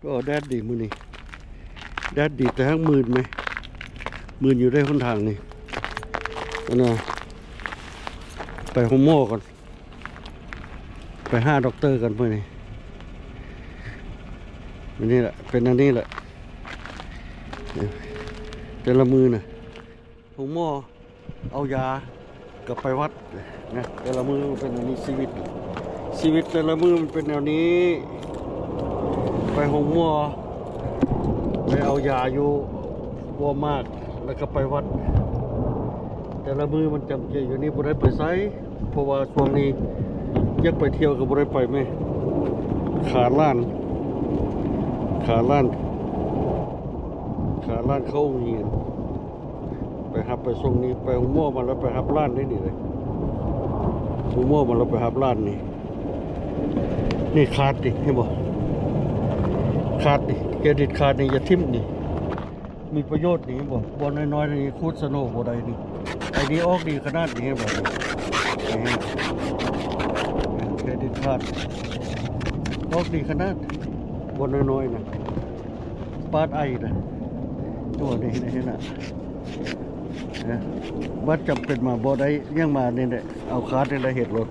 ໂອ້ ແດດດີມື້ນີ້ ແດດດີ ແຕ່ຮັກມືດແມ ມືດຢູ່ເດ້ຫົນທາງນີ້. ອັນນ່າ ໄປໂຮງໝໍກ່ອນ ໄປຫາດັອກເຕີກ່ອນມື້ນີ້. ອັນນີ້ແຫຼະ ເປັນອັນນີ້ແຫຼະ ແຕ່ລະມື້ນະ ໂຮງໝໍ ເອົາຢາ ກໍໄປວັດນະ. ແຕ່ລະມື້ມັນເປັນແນວນີ້ ຊີວິດ ຊີວິດແຕ່ລະມື້ມັນເປັນແນວນີ້. ໄປໂຮງໝໍ ໄປເອົາຢາຢູ່ Walmart ແລ້ວກໍໄປວັດ. ແຕ່ລະມື້ມັນຈຳເຈຢູ່ນີ້ ບໍ່ໄດ້ໄປໃສ ເພາະວ່າຊ່ວງນີ້ຢາກໄປທ່ຽວກໍບໍ່ໄດ້ໄປແມ້. ຂານຫຼານ ຂານຫຼານ ຂານຫຼານເຂົ້າໂຮງຮຽນ. ໄປຮັບໄປສົ່ງນີ້ ໄປໂຮງໝໍມາແລ້ວໄປຮັບຫຼານໄດ້ນີ້ເດ້. ໂຮງໝໍມາແລ້ວໄປຮັບຫຼານນີ້. ນີ້ຄາດນີ້ ເຫັນບໍ່? ຄາດນີ້ ເຄຣດິດຄາດນີ້ ຢ່າຖິ້ມນີ້ ມີປະໂຫຍດນີ້ ເຫັນບໍ່? ບ່ອນນ້ອຍໆນີ້ ຂູດສະໂນບໍ່ໄດ້ນີ້. ໄອ້ນີ້ອອກດີຂະໜາດນີ້ ເຫັນບໍ່? ນີ້ ເຄຣດິດຄາດ ອອກດີຂະໜາດ ບ່ອນນ້ອຍໆນະ. ປາດໄອນະ ໂຕນີ້ເຫັນນະ ບັດຈຳເປັນມາບໍ່ໄດ້ຫຍັງມານີ້ແຫຼະ ເອົາຄາດນີ້ແຫຼະເຮັດໂລດ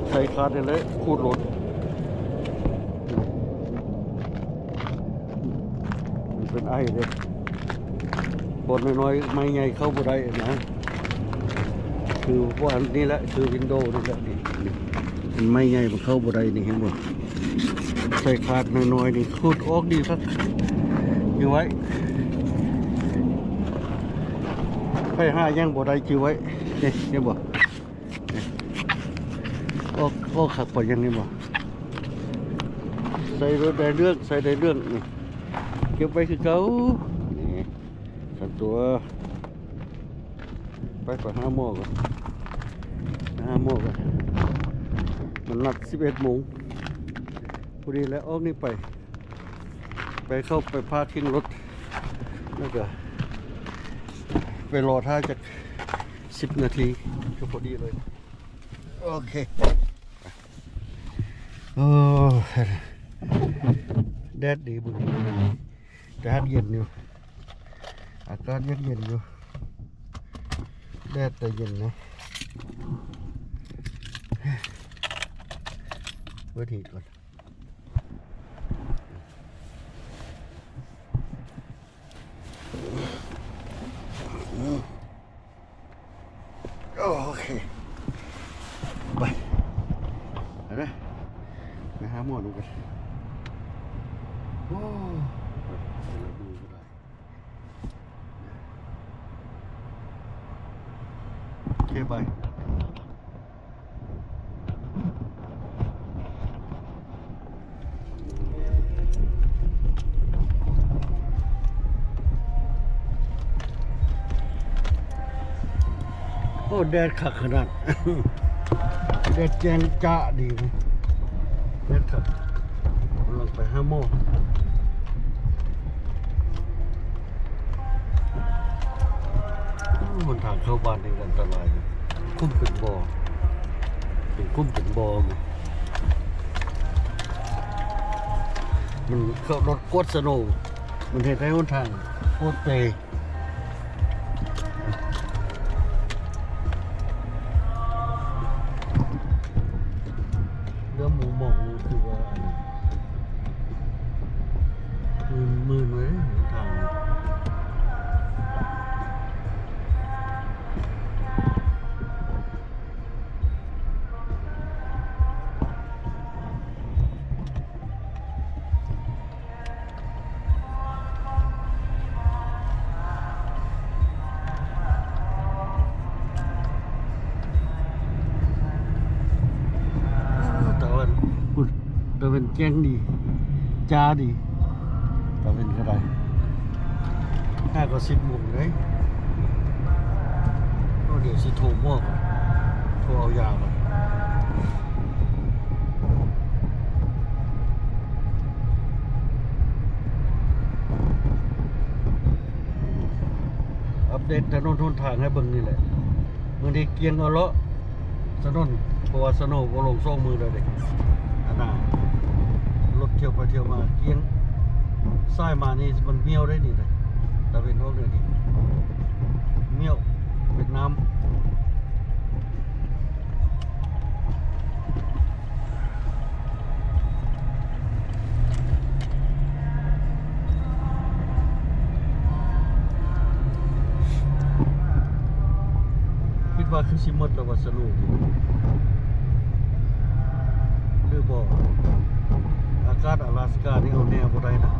ໃສ່ຄາດນີ້ແຫຼະຂູດໂລດ. ມັນເປັນໄອເດ້ ບ່ອນນ້ອຍໆ ໄມ້ໃຫຍ່ເຂົ້າບໍ່ໄດ້ນະ. ຄືວ່ານີ້ແຫຼະ ຄືວິນໂດນີ້ແຫຼະ ນີ້ ນີ້ ອັນໄມ້ໃຫຍ່ມັນເຂົ້າບໍ່ໄດ້ນີ້ ເຫັນບໍ່? ໃສ່ຄາດນ້ອຍໆນີ້ ຂູດອອກດີຄັກ ຈື່ໄວ້ ໃຜຫາຫຍັງບໍ່ໄດ້ ຈື່ໄວ້ ນີ້ ເຫັນບໍ່? ນີ້ ອອກ ອອກຄັກປານຫຍັງ ເຫັນບໍ່? ໃສ່ໂລດໄດ້ເລື່ອງ ໃສ່ໄດ້ເລື່ອງ ນີ້ ເກັບໄວ້ຄືເກົ່າ ນີ້ ສັນຕົວ. ໄປ ໄປຫາໝໍກ່ອນ ໄປຫາໝໍກ່ອນ ມັນນັດສິບເອັດໂມງພໍດີແຫຼະ. ອອກນີ້ໄປ ໄປເຂົ້າໄປພາກເຄື່ອງລົດ ແລ້ວກະໄປລໍຖ້າຈັກສິບນາທີ ກໍພໍດີເລີຍ. ໂອເຄ ໂອ້ ແດດດີມື້ນີ້ ແຕ່ຫາກເຢັນຢູ່ ອາກາດຍັງເຢັນຢູ່ ແດດແຕ່ເຢັນນະ. ເປີດຮີດກ່ອນ. ໂອເຄ ໄປ ໄປເດີ ໄປຫາໝໍນຳກັນ. ໂອ້ ແຕ່ລະມື້ກໍໄດ້ ໂອເຄ ໄປ. ໂອ້ ແດດຄັກຂະໜາດ ແດດແຈ້ງຈ້າດີ ແດດຄັກ. ກຳລັງໄປຫາໝໍ. ໂອ້ ຫົນທາງເຂົ້າບ້ານນີ້ອັນຕະລາຍ ຂຸມເປັນບໍ່ ເປັນຂຸມເປັນບໍ່. ມັນເຂົ້າລົດກວດສະໂນ ມັນເຮັດໃຫ້ຫົນທາງໂຄດເປ. ເລື່ອງໝູ່ໝອກນີ້ຄືວ່າ ອັນ ມື່ນໆເວີຍ ທາງນີ້. ຕາເວັນພຸ້ນ ຕາເວັນແຈ້ງດີ ຈ້າດີ ຕາເວັນກໍໄດ້ ຫາກໍສິບໂມງເລີຍ. ໂອ້ ດຽວຊິໂທໝໍກ່ອນ ໂທເອົາຢາກ່ອນ. ອັບເດດຖະໜົນຫົນທາງໃຫ້ເບິ່ງນີ້ແຫຼະ ມື້ນີ້ກຽງເອົາເລາະຖະໜົນ ເພາະວ່າສະໂນບໍ່ລົງສອງມື້ແລ້ວເດ້. ອັນນ່າ ລົດ ທ່ຽວມາກຽງ ຊ້າຍມານີ້ມັນມ້ຽວໄດ໋ນີ້ນະ ຕາເວັນອອກເດີນີ້ ມ້ຽວເປັນນ້ຳ. ຄິດວ່າຄືຊິໝົດແລ້ວວ່າ ສະໂນນີ້ ຫຼືບໍ່? ອາກາດອາລາສການີ້ເອົາແນວບໍ່ໄດ້ນະ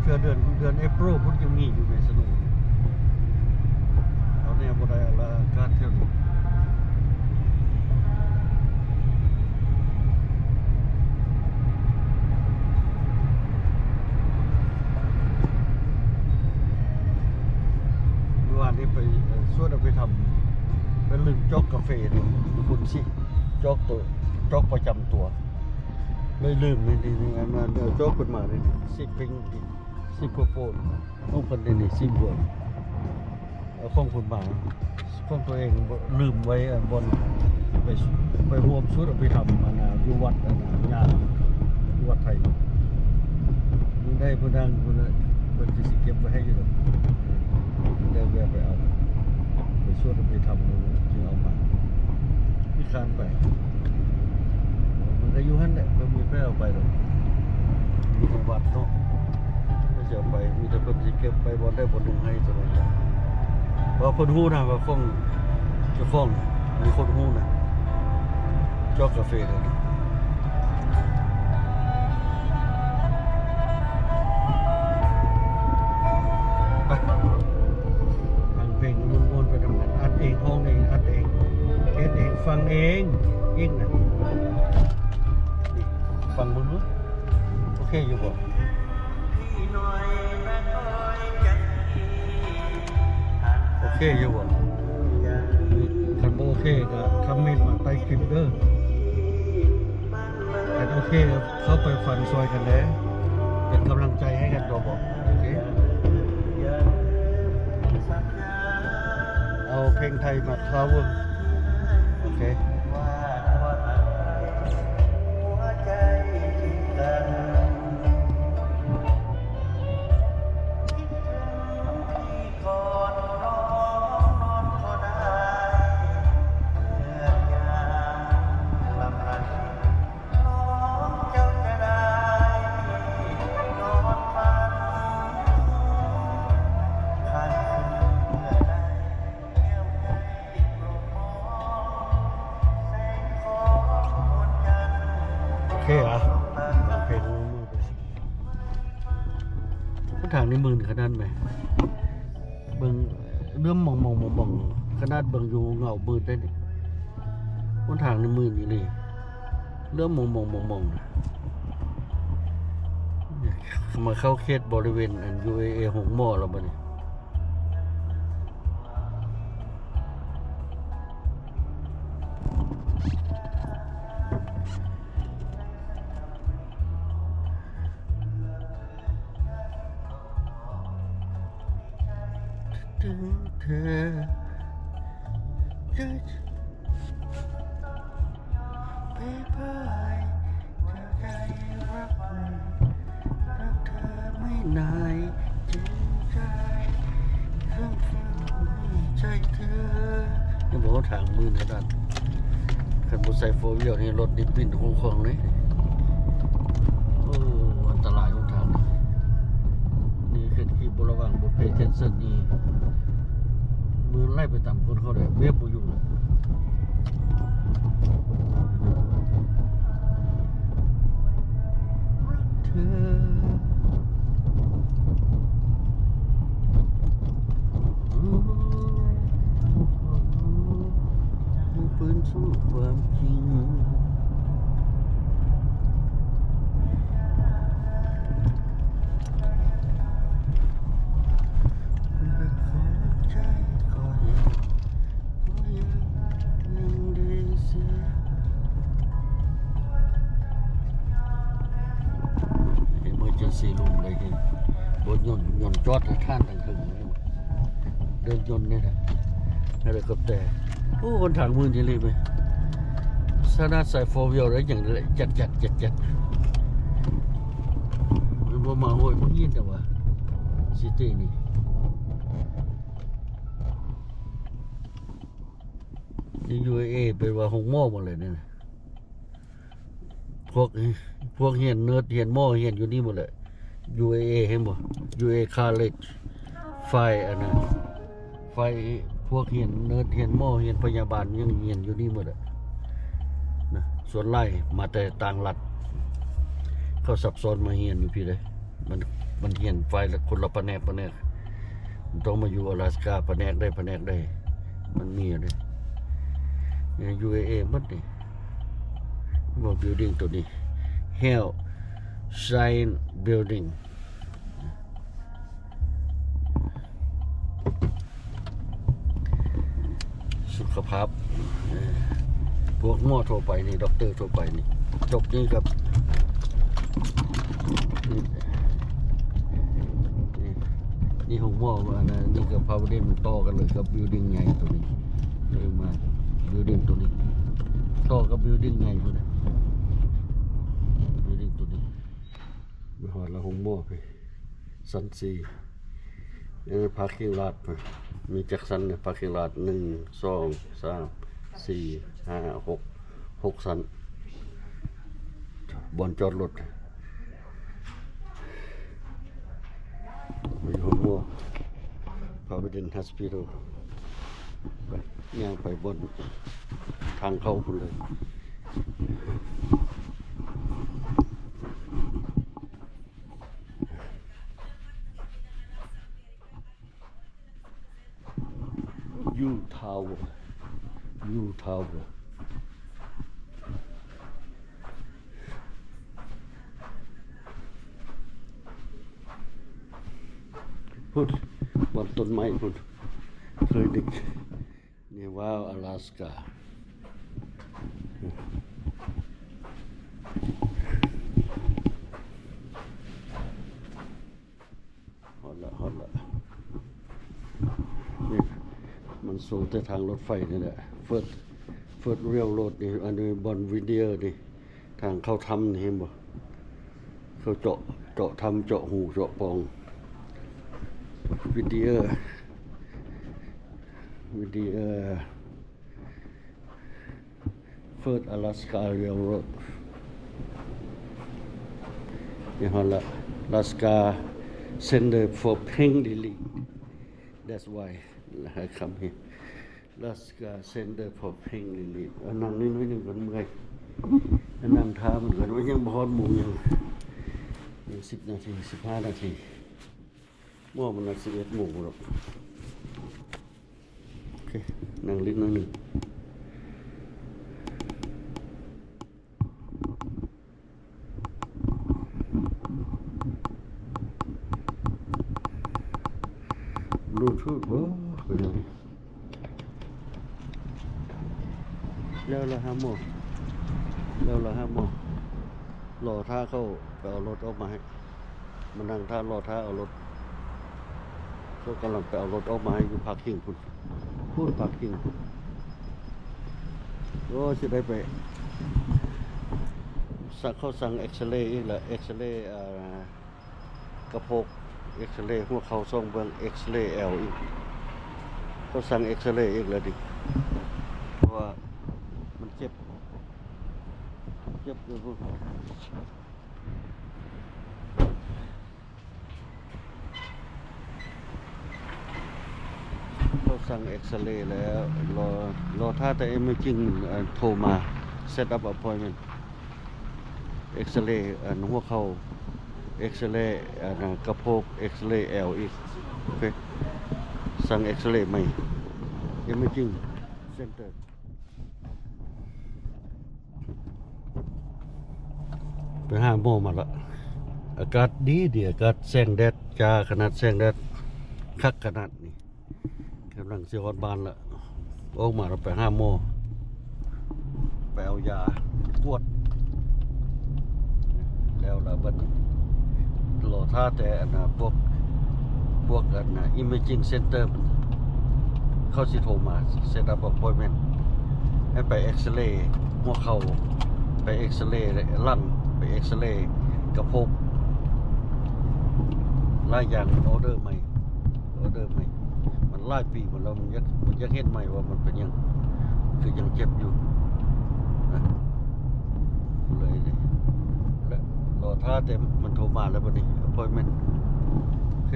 ເທື່ອເດືອນ ເດືອນເອໂປຣພຸ້ນຍັງມີຢູ່ໃນສະໂນ ເອົາແນວບໍ່ໄດ້ ອາລາ ອາກາດແຖວນີ້. ມື້ວານນີ້ໄປ ເອີ ຊວນເອົາໄປທຳ ໄປລືມຈອກກາເຟເດ້ ຢູ່ພຸ້ນຊິ ຈອກໂຕ ຈອກປະຈຳຕົວ ເລີຍລືມ. ນີ້ ນີ້ ນີ້ ອັນນັ້ນ ເອີ ຈອກເພິ່ນມານີ້ ຊິບເພັງ ຊິບໂປໂປ ຂອງເພິ່ນນີ້ ຊິບເວີ ເອົາຂອງເພິ່ນມາ ຂອງຕົວເອງລືມໄວ້ ອັນບ່ອນ ໄປ ໄປຮ່ວມຊຸດເອົາໄປທຳ ອັນນ່າ ຢູ່ວັດ ອັນນ່າ ຍາ ຢູ່ວັດໄທ ມື້ໃດມື້ນັ້ນພຸ້ນແຫຼະ ເພິ່ນຊິ ຊິເກັບໄວ້ໃຫ້ຢູ່ດອກ ໄດ້ແວ່ໄປເອົາ ໄປຊວນເອົາໄປທຳ ຈຶ່ງເອົາມາ ມີຄານໄປ ມັນກໍຢູ່ຫັ້ນແຫຼະ ເພິ່ນບໍ່ໄດ້ເອົາໄປດອກ ຢູ່ທາງວັດເນາະ ເພິ່ນຊິເອົາໄປ ມີແຕ່ເພິ່ນຊິເກັບໄປບ່ອນໃດບ່ອນໜຶ່ງໃຫ້ເທົ່ານັ້ນແຫຼະ ເພາະເພິ່ນຮູ້ນະວ່າຂອງເຈົ້າຂອງ ມີຄົນຮູ້ນະ ຈອກກາເຟເດີ ໄປ ຟັງເພງມ່ວນໆ ໄປນຳກັນ ອັດເອງ ຮ້ອງເອງ ອັດເອງ ເຮັດເອງ ຟັງເອງອີກນະ ນີ້ ຟັງເບິ່ງດູ ໂອເຄຢູ່ບໍ່? ໂອເຄຢູ່ບໍ່? ຄັນບໍ່ໂອເຄກໍຄອມເມັນມາໃຕ້ຄລິບເດີ ຄັນໂອເຄກໍເຂົ້າໄປຟັງຊ່ອຍກັນແດ່ ເປັນກຳລັງໃຈໃຫ້ກັນຕົວະບໍ່? ໂອເຄ ເອົາເພງໄທມາຄາວເວີ້ງ ໂອເຄ. ໂອເຄອະ ເພງ ຫົນທາງນີ້ມືນຂະໜາດແມ ເບິ່ງເຫຼື້ອມມອງໆ ຂະໜາດເບິ່ງຢູ່ເງົາມືດໄດ້ນີ້ ຫົນທາງນີ້ມືນອີ່ຫຼີ ເຫຼື້ອມມອງໆ ມາເຂົ້າເຂດບໍລິເວນອັນ ຢູເອເອ ໂຮງໝໍແລ້ວບັດນີ້. ເຫັນບໍ່ ທາງມືນຂະໜາດ ຄັນບໍ່ໃສ່ໂຟວີວນີ້ ລົດນີ້ປິ່ນໂຄ້ງໆ ເລີຍ ໂອ້ ອັນຕະລາຍຫົນທາງນີ້ ນີ້ເຮັດຄລິບບໍ່ລະວັງ ບໍ່ເພເທັນຊັນນີ້ ມືນໄຫຼໄປຕາມຄົນເຂົາເດ້ ເບຣກບໍ່ຢູ່ເລີຍ. ເອີເຈີນຊີຣູມ ໄດ້ເຫັນ ລົດຍົນ ຍົນຈອດໃຫ້ທ່ານທາງເທິງ ເດີ່ນຍົນນີ້ແຫຼະ ເຮລິຄອບເຕີ ໂອ້ ຫົນທາງມື່ນອີ່ຫຼີເວີຍ ຂະໜາດໃສ່ໂຟວີວແລ້ວຍັງແຈດໆ ແຈດໆ. ວ່າມາຫ້ວຍມັນຍິນແຕ່ວ່າຊິຕີນີ້ ຢູ່ ຢູເອເອ ເປັນວ່າໂຮງໝໍໝົດເລີຍນີ້ ພວກ ພວກຮຽນເນີດ ຮຽນໝໍ ຮຽນຢູ່ນີ້ໝົດແຫຼະ ຢູເອເອ ເຫັນບໍ່? ຢູເອ College ຝ່າຍອັນນັ້ນ ໄຟ ພວກຮຽນເນີດ ຮຽນໝໍ ຮຽນພະຍາບານ ຍັງຮຽນຢູ່ນີ້ໝົດແຫຼະນະ ສ່ວນຫຼາຍມາແຕ່ຕ່າງລັດ ເຂົາຊັບຊ້ອນມາຮຽນຢູ່ພີ້ເດ້ ມັນ ມັນຮຽນຝ່າຍລະຄົນລະພະແນກ ພະແນກ ມັນຕ້ອງມາຢູ່ອາລາສກາ ພະແນກໃດ ພະແນກໃດ ມັນມີເດ້ ຢູ່ ຢູເອເອ ໝົດນີ້ ເບິ່ງ building ໂຕນີ້ Health Science Building ສຸຂະພາບ ເອີ ພວກໝໍທົ່ວໄປນີ້ ດັອກເຕີທົ່ວໄປນີ້ ຈົບນີ້ກັບ ນີ້ ນີ້ໂຮງໝໍ ອັນນີ້ກັບ Providence ມັນຕໍ່ກັນເລີຍກັບ building ໃຫຍ່ໂຕນີ້ ເລີຍມາ building ໂຕນີ້ ຕໍ່ກັບ building ໃຫຍ່ພຸ້ນນະ building ໂຕນີ້ ມາຮອດລະໂຮງໝໍພີ້ ຊັ້ນສີ່ ເອີ parking lot ມີຈັກຊັ້ນນະ parking lot ໜຶ່ງ ສອງ ສາມ ສີ່ ຫ້າ ຫົກ ຫົກຊັ້ນ ບ່ອນຈອດລົດ ໄປໂຮງໝໍ Providence Hospital ໄປ ຍ່າງໄປບ່ອນທາງເຂົ້າພຸ້ນເລີຍ. U Tower U Tower ພຸ້ນ ບ່ອນຕົ້ນໄມ້ພຸ້ນ Clinic Naval Alaska ຮອດລະ ຮອດລະ ນີ້ ມັນໂຊແຕ່ທາງລົດໄຟນີ້ແຫຼະ First First Railroad ນີ້ ອັນນີ້ບ່ອນ Whittier ນີ້ ທາງເຂົ້າຖ້ຳນີ້ ເຫັນບໍ່? ເຂົາເຈາະ ເຈາະຖ້ຳ ເຈາະຮູ ເຈາະປ່ອງ Whittier Whittier First Alaska Railroad ນີ້ ຮອດລະ Alaska Center for Pain Relief. That's why I come here. Alaska Center for Pain Relief. ເອົານັ່ງໜ້ອຍໜຶ່ງກ່ອນ ເມື່ອຍ. ນັ່ງຖ້າມັນກ່ອນ ວ່າຍັງບໍ່ຮອດໂມງຫຍັງ. ຍັງສິບນາທີ ສິບຫ້ານາທີ. ໝໍມັນນັດສິບເອັດໂມງດອກ. ໂອເຄ ນັ່ງຫຼິ້ນໜ້ອຍໜຶ່ງ. ບລູທູດບໍ່? ເປັນຫຍັງ? ແລ້ວລະຫາໝໍ ແລ້ວລະຫາໝໍ ລໍຖ້າເຂົາໄປເອົາລົດອອກມາໃຫ້. ມານັ່ງຖ້າ ລໍຖ້າເອົາລົດ ເຂົາກຳລັງໄປເອົາລົດອອກມາໃຫ້ຢູ່ພາກຄິງພຸ້ນ ພຸ້ນພາກຄິງພຸ້ນ. ໂອ້ ຊິໄດ້ໄປ ສັກ ເຂົາສັ່ງເອັກສະເຣອີກລະ ເອັກສະເຣ ເອີ ກະໂພກ ເອັກສະເຣຫົວເຂົ່າສອງເບື້ອງ ເອັກສະເຣແອວອີກ ເຂົາສັ່ງເອັກສະເຣອີກລະດິ ເພາະວ່າມັນເຈັບ ເຈັບຢູ່ພຸ້ນ. ເຂົາສັ່ງເອັກສະເຣແລ້ວ ລໍ ລໍຖ້າແຕ່ imaging ໂທມາ set up appointment ເອັກສະເຣອັນຫົວເຂົ່າ ເອັກສະເຣອັນກະໂພກ ເອັກສະເຣແອວອີກ. ໂອເຄ ສັ່ງເອັກສະເຣໃໝ່ imaging center. ໄປຫາໝໍມາລະ ອາກາດດີໆ ອາກາດແສງແດດຈ້າຂະໜາດ ແສງແດດຄັກຂະໜາດນີ້. ກຳລັງຊິຮອດບ້ານລະ ອອກມາລະໄປຫາໝໍ ໄປເອົາຢາກວດ ແລ້ວລະບັດນີ້ ລໍຖ້າແຕ່ອັນນະ ພວກ ພວກອັນນະ imaging center ເຂົາຊິໂທມາ set up appointment ໃຫ້ໄປເອັກສະເຣຫົວເຂົ່າ ໄປເອັກສະເຣຫຼັງ ໄປເອັກສະເຣກະໂພກ ຫຼາຍຢ່າງ ອອເດີໃໝ່ ອອເດີໃໝ່ ມັນຫຼາຍປີມາແລ້ວ ມັນຢາກ ມັນຢາກເຮັດໃໝ່ວ່າມັນເປັນຫຍັງ ຄືຍັງເຈັບຢູ່ນະ ເລີຍ ແລະ ລໍຖ້າແຕ່ມັນໂທມາແລ້ວບັດນີ້ appointment ໂອເຄ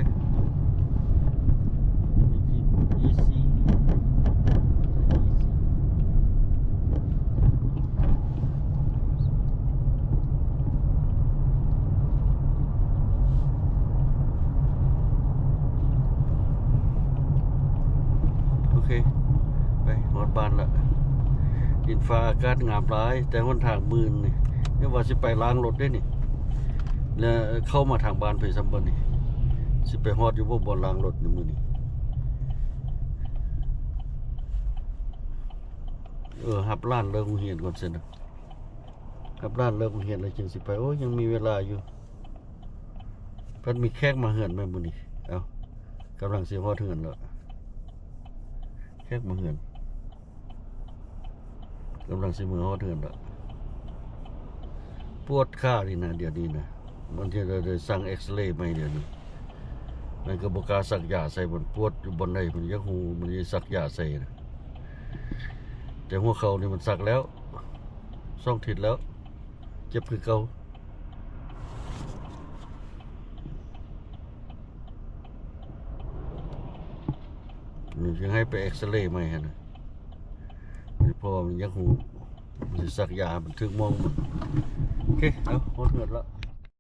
ໂອເຄ ໄປຮອດບ້ານລະ ດິນຟ້າອາກາດງາມຫຼາຍ ແຕ່ຫົນທາງມື່ນນີ້ ຍັງວ່າຊິໄປລ້າງລົດເດ້ນີ້ ແລະ ເຂົ້າມາທາງບ້ານເພິ່ນຊ້ຳບັດນີ້ ຊິໄປຮອດຢູ່ບໍ່ ບ່ອນລ້າງລົດໃນມື້ນີ້ ເອີ ຮັບຫຼານເລີກໂຮງຮຽນກ່ອນຊັ້ນນະ ຮັບຫຼານເລີກໂຮງຮຽນແລ້ວຈຶ່ງຊິໄປ ໂອ້ຍ ຍັງມີເວລາຢູ່ ພັດມີແຂກມາເຮືອນແມ່ນມື້ນີ້ ເອົ້າ ກຳລັງຊິຮອດເຮືອນແລ້ວ ແຂກມາເຮືອນ ກຳລັງຊິເມືອຮອດເຮືອນລະ ປວດຂານີ້ນະ ດຽວນີ້ນະ ມັນຈະໄດ້ ໄດ້ສັ່ງເອັກສະເຣໃໝ່ດຽວນີ້ ມັນກໍບໍ່ກ້າສັກຢາໃສ່ ມັນປວດຢູ່ບ່ອນໃດ ມັນຢາກຮູ້ ມັນຊິສັກຢາໃສ່ນະ ແຕ່ຫົວເຂົ່ານີ້ມັນສັກແລ້ວ ສອງທິດແລ້ວ ເຈັບຄືເກົ່າ ມັນຊິໃຫ້ໄປເອັກສະເຣໃໝ່ຫັ້ນນະ ເພາະວ່າມັນຢາກຮູ້ ມັນຊິສັກຢາໃຫ້ມັນຖືກໝ່ອງມັນ ໂອເຄ ເອົາ ຮອດເຮືອນລະ.